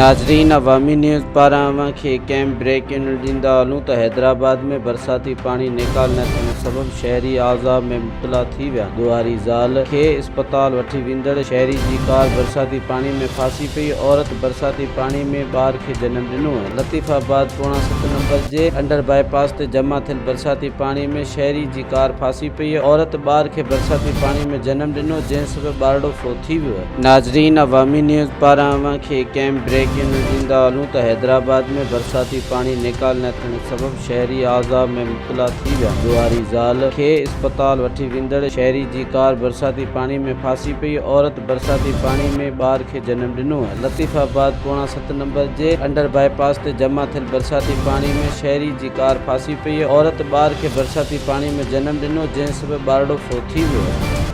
ناظرين عوامي نيوز پاران اوهان کي ڪيمپ بريڪنگ نيوز ڏيندا هلون ته حيدرآباد ۾ برساتي پاڻي نيڪال نه ٿيڻ سبب شهري عذاب ۾ مبتلا ٿي ويا، ڏوهاري زال کي اسپتال وٺي ويندڙ شهري جي ڪار برساتي پاڻي ۾ ڦاسي پئي، عورت برساتي پاڻي ۾ ٻار کي جنم ڏنو. لطيف آباد پوڻا ست نمبر جي انڊر بائي پاس تي جمع ٿيل برساتي پاڻي ۾ شهري جي ڪار ڦاسي پئي، عورت ٻار کي برساتي پاڻي ۾ جنم ڏنو، جنهن سبب ٻارڙو فوت ٿي ويو. ناظرين عوامي نيوز پاران اوهان کي ڪيمپ بريڪنگ نيوز ڏيندا هلون ته حيدرآباد ۾ برساتي پاڻي نيڪال نه ٿيڻ سبب شهري عذاب ۾ مبتلا ٿي ويا، ڏوهاري زال کي اسپتال وٺي ويندڙ شهري جي ڪار برساتي پاڻي ۾ ڦاسي پئي، عورت برساتي پاڻي ۾ ٻار کي جنم ڏنو. لطيف آباد پوڻا ست نمبر جي انڊر بائي پاس تي جمع ٿيل برساتي پاڻي ۾ شهري جي ڪار ڦاسي پئي، عورت ٻار کي برساتي پاڻي ۾ جنم ڏنو، جنهن سبب ٻارڙو فوت ٿي ويو.